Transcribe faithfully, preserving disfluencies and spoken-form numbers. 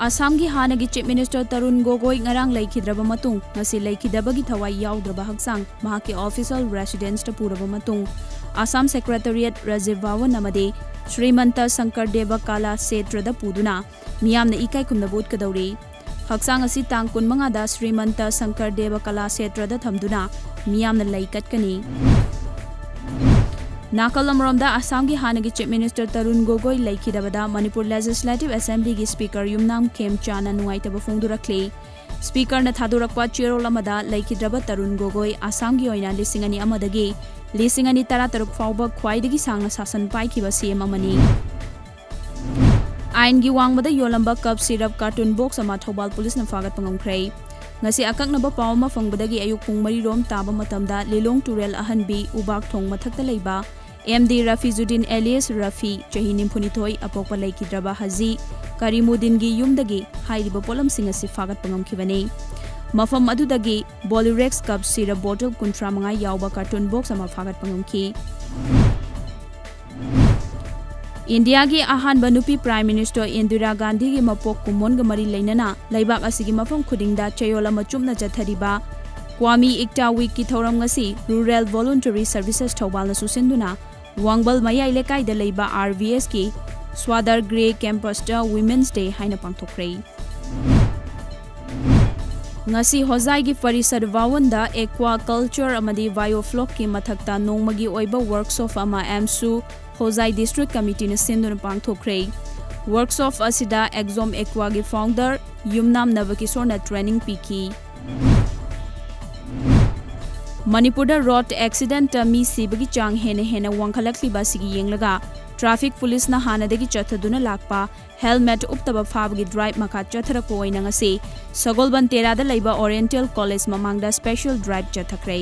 ꯑꯁꯥꯝꯒꯤ ꯍꯥꯟꯅꯒꯤ Chief Minister Tarun ꯒꯣꯒꯣꯏ ꯉꯔꯥꯡ ꯂꯩꯈꯤꯗ꯭ꯔꯕ ꯃꯇꯨꯡ, ꯉꯁꯤ ꯂꯩꯈꯤꯗꯕꯒꯤ ꯊꯋꯥꯏ ꯌꯥꯎꯗ꯭ꯔꯕ ꯍꯛꯆꯥꯡ ꯃꯍꯥꯛꯀꯤ official residenceꯇ ꯄꯨꯔꯕ ꯃꯇꯨꯡ, ꯑꯁꯥꯝ Secretariat, ꯔꯥꯖꯤꯚ ꯚꯋꯟ ꯑꯃꯗꯤ ꯁ꯭ꯔꯤꯃꯟꯇ ꯁꯪꯀꯔ ꯗꯦꯕ ꯀꯂꯥ ꯁꯦꯇ꯭ꯔꯗ ꯄꯨꯗꯨꯅ ꯃꯤꯌꯥꯝꯅ ꯏꯀꯥꯏ ꯈꯨꯝꯅꯕ ꯎꯠꯀꯗꯧꯔꯤ꯫ ꯍꯛꯆꯥꯡ ꯑꯁꯤ ꯇꯥꯡ ꯀꯨꯟꯃꯉꯥꯗ ꯁ꯭ꯔꯤꯃꯟꯇ ꯁꯪꯀꯔ ꯗꯦꯕ ꯀꯂꯥ ꯁꯦꯇ꯭ꯔꯗ ꯊꯝꯗꯨꯅ ꯃꯤꯌꯥꯝꯅ ꯂꯩ ꯀꯠꯀꯅꯤ꯫ ꯅꯥꯀꯜ ꯑꯃꯔꯣꯝꯗ, ꯑꯁꯥꯝꯒꯤ ꯍꯥꯟꯅꯒꯤ Chief Minister Tarun ꯒꯣꯒꯣꯏ ꯂꯩꯈꯤꯗꯕꯗ Manipur Legislative Assemblyꯒꯤ Speaker ꯌꯨꯝꯅꯥꯝ ꯈꯦꯝꯆꯥꯟꯅ ꯅꯨꯡꯉꯥꯏꯇꯕ ꯐꯣꯡꯗꯣꯔꯛꯂꯤ꯫ Speakerꯅ ꯊꯥꯗꯣꯔꯛꯄ ꯆꯦꯔꯣꯜ ꯑꯃꯗ, ꯂꯩꯈꯤꯗ꯭ꯔꯕ ꯇꯔꯨꯟ ꯒꯣꯒꯣꯏ ꯑꯁꯥꯝꯒꯤ ꯑꯣꯏꯅ ꯂꯤꯁꯤꯡ ꯑꯅꯤ ꯑꯃꯗꯒꯤ ꯂꯤꯁꯤꯡ ꯑꯅꯤ ꯇꯔꯥꯇꯔꯨꯛ ꯐꯥꯎꯕ ꯈ꯭ꯋꯥꯏꯗꯒꯤ ꯁꯥꯡꯅ ꯁꯥꯁꯟ ꯄꯥꯏꯈꯤꯕ C M ꯑꯃꯅꯤ꯫ ꯑꯥꯏꯟꯒꯤ ꯋꯥꯡꯃꯗ ꯌꯣꯜꯂꯝꯕ cough syrup carton box ꯑꯃ ꯊꯧꯕꯥꯜ ꯄꯨꯂꯤꯁꯅ ꯐꯥꯒꯠꯄ ꯉꯝꯈ꯭ꯔꯦ꯫ ꯉꯁꯤ ꯑꯀꯛꯅꯕ ꯄꯥꯎ ꯑꯃ ꯐꯪꯕꯗꯒꯤ ꯑꯌꯨꯛ ꯄꯨꯡ ꯃꯔꯤ ꯔꯣꯝ ꯇꯥꯕ ꯃꯇꯝꯗ ꯂꯤꯂꯣꯡ ꯇꯨꯔꯦꯜ ꯑꯍꯟꯕꯤ ꯎꯕꯥꯛ ꯊꯣꯡ ꯃꯊꯛꯇ ꯂꯩꯕ M D ꯔꯐꯤꯖꯨꯗꯤꯟ alias ꯔꯐꯤ, ꯆꯍꯤ ꯅꯤꯐꯨꯅꯤꯊꯣꯏ, ꯑꯄꯣꯛꯄ ꯂꯩꯈꯤꯗ꯭ꯔꯕ ꯍꯖꯤ ꯀꯔꯤꯃꯨꯗꯤꯟꯒꯤ ꯌꯨꯝꯗꯒꯤ ꯍꯥꯏꯔꯤꯕ ꯄꯣꯠꯂꯝꯁꯤꯡ ꯑꯁꯤ ꯐꯥꯒꯠꯄ ꯉꯝꯈꯤꯕꯅꯤ꯫ ꯃꯐꯝ ꯑꯗꯨꯗꯒꯤ Bolirex cough syrup bottle ꯀꯨꯟꯊ꯭ꯔꯥ ꯃꯉꯥ ꯌꯥꯎꯕ carton box ꯑꯃ ꯐꯥꯒꯠꯄ ꯉꯝꯈꯤ꯫ ꯏꯟꯗꯤꯌꯥꯒꯤ ꯑꯍꯥꯟꯕ ꯅꯨꯄꯤ Prime Minister ꯏꯟꯗꯤꯔꯥ ꯒꯥꯟꯙꯤꯒꯤ ꯃꯄꯣꯛ ꯀꯨꯝꯑꯣꯟꯒ ꯃꯔꯤ ꯂꯩꯅꯅ ꯂꯩꯕꯥꯛ ꯑꯁꯤꯒꯤ ꯃꯐꯝ ꯈꯨꯗꯤꯡꯗ ꯆꯌꯣꯜ ꯑꯃ ꯆꯨꯞꯅ ꯆꯠꯊꯔꯤꯕ Qawmi Ekta Weekꯀꯤ ꯊꯧꯔꯝ ꯉꯁꯤ Rural Voluntary Services ꯊꯧꯕꯥꯜꯅ ꯁꯨꯁꯤꯟꯗꯨꯅ ꯋꯥꯡꯕꯜ ꯃꯌꯥꯏ ꯂꯩꯀꯥꯏꯗ ꯂꯩꯕ R V Sꯀꯤ Swadhargre campusꯇ Women's Day ꯍꯥꯏꯅ ꯄꯥꯡꯊꯣꯛꯈ꯭ꯔꯦ꯫ ꯉꯁꯤ ꯍꯣꯖꯥꯏꯒꯤ ꯄꯔꯤꯁꯗ ꯚꯋꯟꯗ aquaculture ꯑꯃꯗꯤ bioflocꯀꯤ ꯃꯊꯛꯇ ꯅꯣꯡꯃꯒꯤ ꯑꯣꯏꯕ workshop ꯑꯃ ꯑꯦꯝꯁꯨ ꯍꯣꯖꯥꯏ District Committeeꯅ ꯁꯤꯟꯗꯨꯅ ꯄꯥꯡꯊꯣꯛꯈ꯭ꯔꯦ꯫ Workshop ꯑꯁꯤꯗ Exome Aquaꯒꯤ founder ꯌꯨꯝꯅꯥꯝ ꯅꯕꯀꯤꯁꯣꯔꯅ training ꯄꯤꯈꯤ꯫ ꯃꯅꯤꯄꯨꯔꯗ road accidentꯇ ꯃꯤ ꯁꯤꯕꯒꯤ ꯆꯥꯡ ꯍꯦꯟꯅ ꯍꯦꯟꯅ ꯋꯥꯡꯈꯠꯂꯛꯂꯤꯕ ꯑꯁꯤꯒꯤ ꯌꯦꯡꯂꯒ traffic policeꯅ ꯍꯥꯟꯅꯗꯒꯤ ꯆꯠꯊꯗꯨꯅ ꯂꯥꯛꯄ helmet ꯎꯞꯇꯕ ꯐꯥꯕꯒꯤ drive ꯃꯈꯥ ꯆꯠꯊꯔꯛꯄ ꯑꯣꯏꯅ ꯉꯁꯤ ꯁꯒꯣꯜꯕꯟ ꯇꯦꯔꯥꯗ ꯂꯩꯕ Oriental College ꯃꯃꯥꯡꯗ special drive ꯆꯠꯊꯈ꯭ꯔꯦ꯫